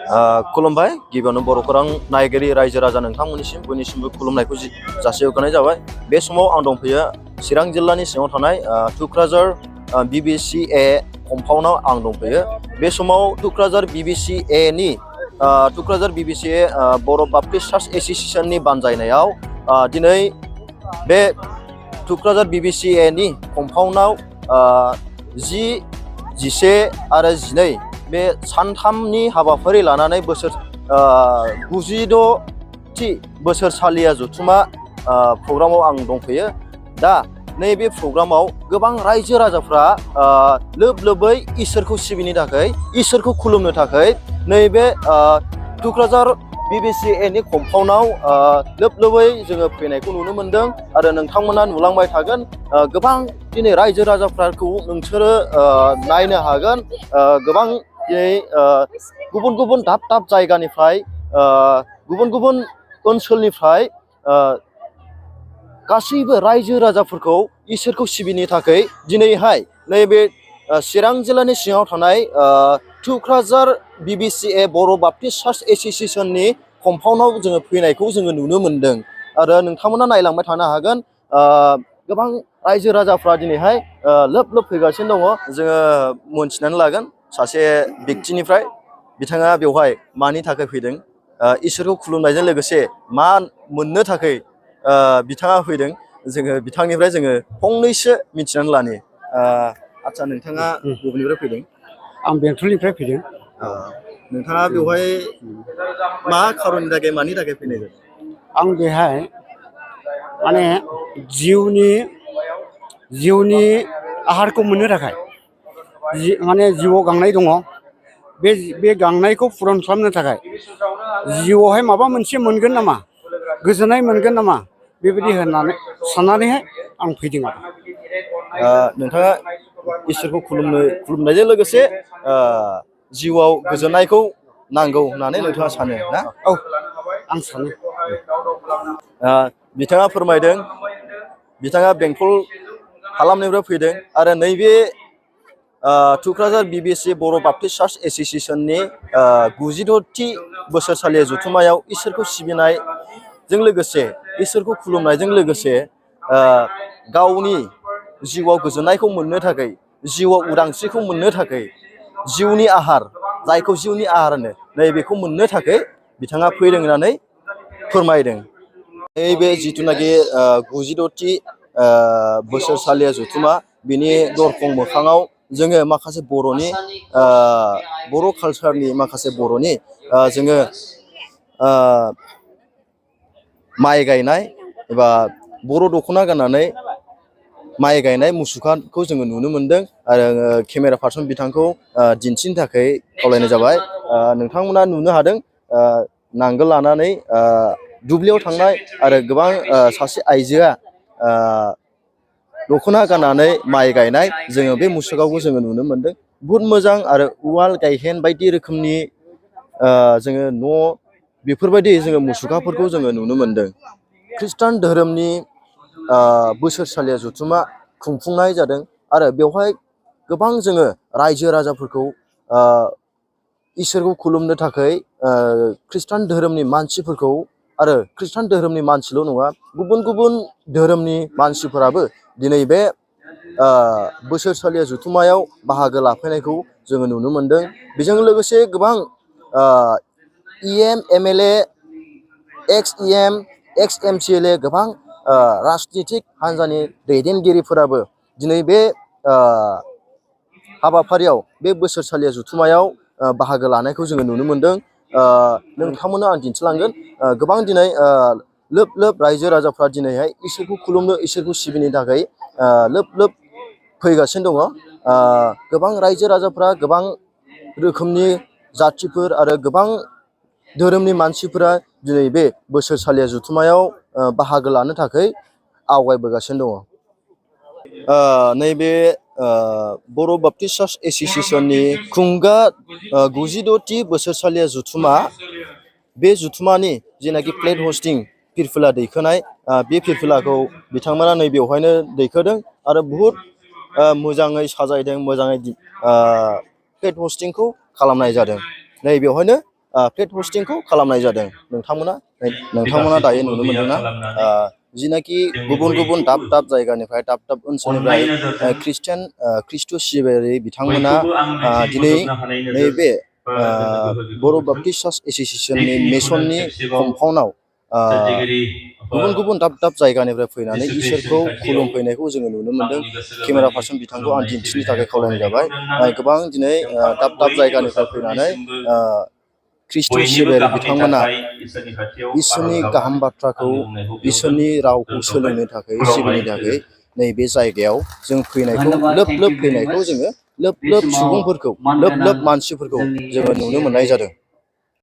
खुलुमबाय गिबियावनो बर'खौरां नायगिरि रायजो राजा नोंथांमोननिसिम बयनिसिमबो खुलुमनायखौ जासिहरग्रोनाय जाबाय। बे समाव आं दंफैयो चिरां जिल्लानि सिङाव थानाय टुक्राझार BBCA कम्पाउन्डआव आं दंफैयो। बे समाव टुक्राझार BBCA बर' बाप्टिस्ट चार्च एस'सिएशननि बानजायनायाव दिनै बे टुक्राझार BBCA नि कम्पाउन्डआव 10, 11 आरो 12 बे सानथामनि हाबाफारि लानानै 96थि बोसोरसालिया जथुमा प्रग्रामाव आं दंफैयो। दा नैबे प्रग्रामाव गोबां रायजो राजाफ्रा लोब लोबै इसोरखौ सिबिनो थाखाय, इसोरखौ खुलुमनो थाखाय नैबे टुक्राझार BBCA नि कम्पाउन्डआव लोब लोबै जोङो फैनायखौ नुनो मोन्दों आरो नोंथांमोना नुलांबाय थागोन। गोबां दिनै रायजो राजाफोरखौ नोंसोरो नायनो हागोन। गोबां दिनै गुबुन गुबुन दाब दाब जायगानिफ्राय, गुबुन गुबुन ओनसोलनिफ्राय गासैबो रायजो राजाफोरखौ इसोरखौ सिबिनो थाखाय दिनैहाय नैबे चिरां जिल्लानि सिङाव थानाय टुक्राझार BBCA बर' बाप्टिस्ट चार्च एस'सिएशननि कम्पाउन्डआव जोङो फैनायखौ जोङो नुनो मोन्दों आरो नोंथांमोना नायलांबाय थानो हागोन। गोबां रायजो राजाफ्रा दिनैहाय लोब लोब फैगासिनो दङ। जोङो मोनथिनानै लागोन सासे व्यक्तिनिफ्राय बिथाङा बेवहाय मानि थाखाय फैदों, इसोरखौ खुलुमनायजों लोगोसे मा मोननो थाखाय बिथाङा फैदों। जोङो बिथांनिफ्राय जोङो फंनैसो मिथिनानै लानि। आदसा नोंथाङा बबेनिफ्राय फैदों? आं बेंटलनिफ्राय फैदों। नोंथाङा बेवहाय मा खारननि थाखाय, मानि थाखाय फैनाय जादों? आं बेहाय माने जिउनि आहारखौ मोननो थाखाय, माने जिउआव गांनाय दङ, बे गांनायखौ पुरन खालामनो थाखाय जिउआवहाय माबा मोनसे मोनगोन नामा, गोजोननाय मोनगोन नामा, बेबायदि साननानैहाय आं फैदों आरो। नोंथाङा इसोरखौ खुलुमनायजों लोगोसे जिउआव गोजोननायखौ नांगौ होननानै नोंथाङा सानो ना? औ, आं सानो। बिथाङा फोरमायदों बिथाङा बेंटल हालामनिफ्राय फैदों आरो नैबे टुक्राझार BBCA बर' बाप्टिस्ट चार्च एस'सिएशननि 96थि बोसोरसालिया जथुमायाव इसोरखौ सिबिनायजों लोगोसे, इसोरखौ खुलुमनायजों लोगोसे गावनि जिउआव गोजोननायखौ मोननो थाखाय, जिउआव उदांस्रिखौ मोननो थाखाय, जिउनि आहार, जायखौ जिउनि आहार होनो, नैबेखौ मोननो थाखाय बिथाङा फैदों होननानै फोरमायदों। नैबे जिथुनाखि 96थि बोसोरसालिया जथुमा, बिनि दरखं मोखाङाव जोङो माखासे बर'नि बर' कालसारनि माखासे बर'नि जोङो माइ गायनाय एबा बर' दख'ना गाननानै माइ गायनाय मुसुखाखौ जोङो नुनो मोन्दों आरो केमेरा पार्सन बिथांखौ दिन्थिनो थाखाय खावलायनाय जाबाय। नोंथांमोना नुनो हादों नांगोल लानानै दुब्लियाव थांनाय आरो गोबां सासे आइजोआ दख'ना गाननानै माइ गायनाय, जोङो बे मुसुखाखौ जोङो नुनो मोन्दों। बुहुद मोजां आरो उवाल गायहेन बायदि रोखोमनि जोङो न' बेफोरबायदि जोङो मुसुखाफोरखौ जोङो नुनो मोन्दों। खृष्टान धोरोमनि बोसोरसालिया जथुमा खुंफुंनाय जादों आरो बेवहाय गोबां जोङो रायजो राजाफोरखौ इसोरखौ खुलुमनो थाखाय खृष्टान धोरोमनि मानसिफोरखौ, आरो खृष्टान धोरोमनि मानसिल' नङा, गुबुन गुबुन धोरोमनि मानसिफोराबो दिनै बे बोसोरसालिया जथुमायाव बाहागो लाफैनायखौ जोङो नुनो मोन्दों। बेजों लोगोसे गोबां एमएलए, एक्स एमसिएलए गोबां राजनितिक हान्जानि दैदेनगिरिफोराबो दिनै बे हाबाफारियाव, बे बोसोरसालिया जथुमायाव बाहागो लानायखौ जोङो नुनो मोन्दों। नोंथांमोननो आं दिन्थिलांगोन। गोबां दिनै लोब लोब रायजो राजाफ्रा दिनैहाय इसोरखौ खुलुमनो, इसोरखौ सिबिनो थाखाय लोब लोब फैगासिनो दङ। गोबां रायजो राजाफ्रा, गोबां रोखोमनि जाथिफोर आरो गोबां धोरोमनि मानसिफोरा दिनै बे बोसोरसालिया जथुमायाव बाहागो लानो थाखाय आवगायबोगासिनो दङ। नैबे बर' बाप्टिस्ट चार्च एस'सिएशननि खुंगा 96थि बोसोरसालिया जथुमा, बे जथुमानि जेनाखि प्लेट हस्टिं फिरफिला दैखोनाय, बे फिरफिलाखौ बिथांमोना नैबेवहायनो दैखोदों आरो बुहुद मोजाङै साजायदों, मोजाङै प्लेट हस्टिंखौ खालामनाय जादों। नैबेवहायनो प्लेट हस्टिंखौ खालामनाय जादों। नोंथांमोना दायो नुनो मोनदोंना जिनाखि गुबुन गुबुन दाब दाब जायगानिफ्राय दाब दाब ओनसोलनिफ्राय खृष्ट सिबियारि बिथांमोना दिनै नैबे बर' बाप्टिस्ट चार्च एस'सिएशननि मिसननि कम्पाउन्डआव गुबुन गुबुन दाब दाब जायगानिफ्राय फैनानै इसोरखौ खुलुमफैनायखौ जोङो नुनो मोनदों। केमेरा पार्सन बिथांखौ आं दिन्थिनो थाखाय खावलायनाय जाबाय। गोबां दिनै दाब दाब जायगानिफ्राय फैनानै खृष्ट सिबियारि बिथांमोना इसोरनि गाहाम बाथ्राखौ इसोरनि रावखौ सोलोंनो थाखाय सिबिनो थाखाय नैबे जायगायाव जों फैनायखौ लोब लोब फैनायखौ जोङो लोब लोब सुबुंफोरखौ लोब लोब मानसिफोरखौ जोङो नुनो मोननाय जादों।